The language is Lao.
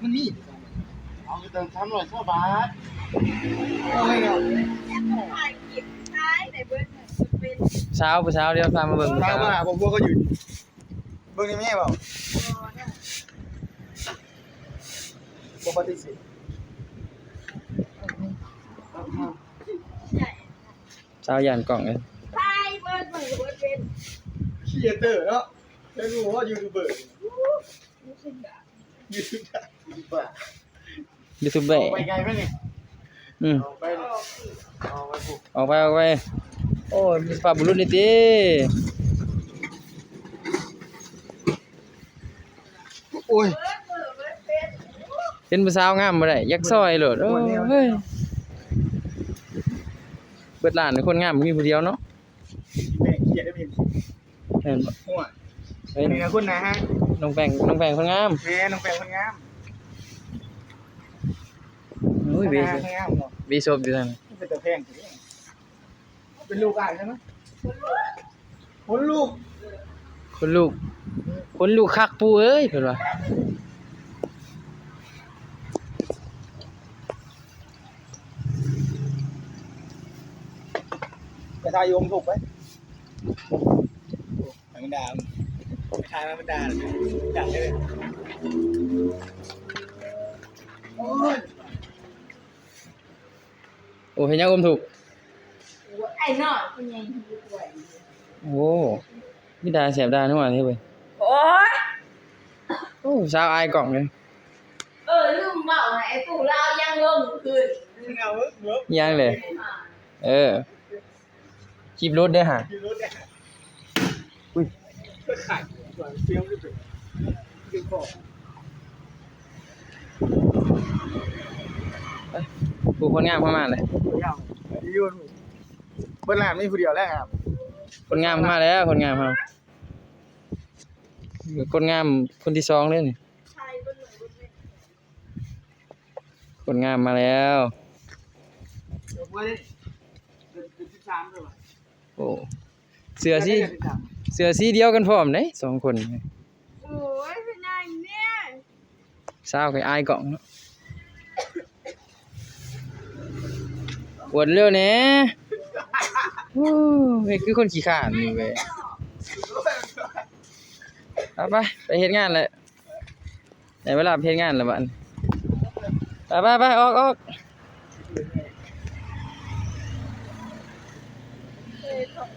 ມັນມີ ເອົາຢູ່ຕັ້ງສາມຮ້ອຍຊາວບາດ. ໂອ້ຍ ເນາະ ຖ່າຍຄລິບ ຖ່າຍໄດ້ເບິດ ເປັນ ສາວ ຜູ້ສາວ ດຽວພາມາເບິ່ງ ສາວວ່າ ພວກ ພວກເຂົາຢູ່ ເບິ່ງນີ້ແມ່ເວົ້າ ບໍ່ປະຕິເສດ. ສາວຢ້ານກ້ອງເດ້ ຖ່າຍເບິດມື້ເບິດເວັນ ຄຣີເອເຕີເນາະ ເປັນຮູ້ວ່າຢູທູບເບີ ຢູທູບເບີ ຢູທູບເບີ ອອກໄປໄກໄປນີ້ ອືມ ອອກໄປ ອອກໄປພຸ້ນ ອອກໄປ ອອກໄປ. ໂອ້ຍ ມີສະພາບບຸລຸດນີ້ຕິ ໂອ້ຍ ເຫັນຜູ້ສາວງາມບໍ່ໄດ້ ຢາກຊອຍໂລດ ໂອ້ຍ ເບິດຮ້ານຄົນງາມມີຜູ້ດຽວເນາະ. ແມ່ນບໍ່? ຫົວ ເອີ ນີ້ນະຄົນໜ້າຮັກ ນ້ອງແປ້ງ ນ້ອງແປ້ງຄົນງາມ ແມ່ນ ນ້ອງແປ້ງຄົນງາມ. ໂອ້ຍ ເວ ງາມເນາະ ເວສົບຢູ່ນັ້ນ ເປັນຕາແພງ ເປັນລູກອ້າຍໃຊ່ໄໝ? ຄົນລຸກ ຄົນລຸກ ຄົນລຸກຄັກປູເອີຍ ເພິ່ນວ່າ. ໄປຖ່າຍຢູ່ຫົງທຸກໄປ ໃຫ້ມັນດ່າ ໄປຖ່າຍມາມັນດ່າ ດັງເລີຍ. ໂອ້ຍ ໂອ້ ເຮັດຫຍັງອົມທຸກ? ໂອ້ ໄອ້ນ້ອຍຜູ້ໃຫຍ່ຢູ່ດ້ວຍ. ໂອ້ ມີດ່າແສບດ່ານົວເດ້ເວີຍ. ໂອ້ຍ ໂອ້ ສາວອາຍກ້ອງເລີຍ. ເອີ ລືມເວົ້າໃຫ້ໄອ້ຕູ້ລາວຍັງລົງຄືນ ຍັງເລີຍ. ເອີ ຄລິບຫຼຸດເດ້ຫາ ອຸ້ຍ ຜູ້ຄົນງາມເຂົ້າມາແລ້ວ. ເບິດຮ້ານມີຜູ້ດຽວແລ້ວ. ຄົນງາມມາແລ້ວ ຄົນງາມເຮົາ ຄົນງາມຄົນທີສອງເດ້ນີ້. ຄົນງາມມາແລ້ວ. ໂອ້ ເສື້ອສີ ເສື້ອສີດຽວກັນພ້ອມເດ້ສອງຄົນ. ໂອ້ຍ ເປັນຫຍັງແດ່? ສາວກໍອາຍກ້ອງເນາະ. ອວດເລັວແດ່. ໂອ້ ເຮັດຄືຄົນຂີ້ຄ້ານນີ້ເວີຍ. ເອົາໄປ ໄປເຮັດງານແຫຼະ. ໄດ້ເວລາໄປເຮັດງານແລ້ວບັດນີ້. ໄປ ໄປ ໄປ ອອກ ອອກ. ເອີ ຂອບ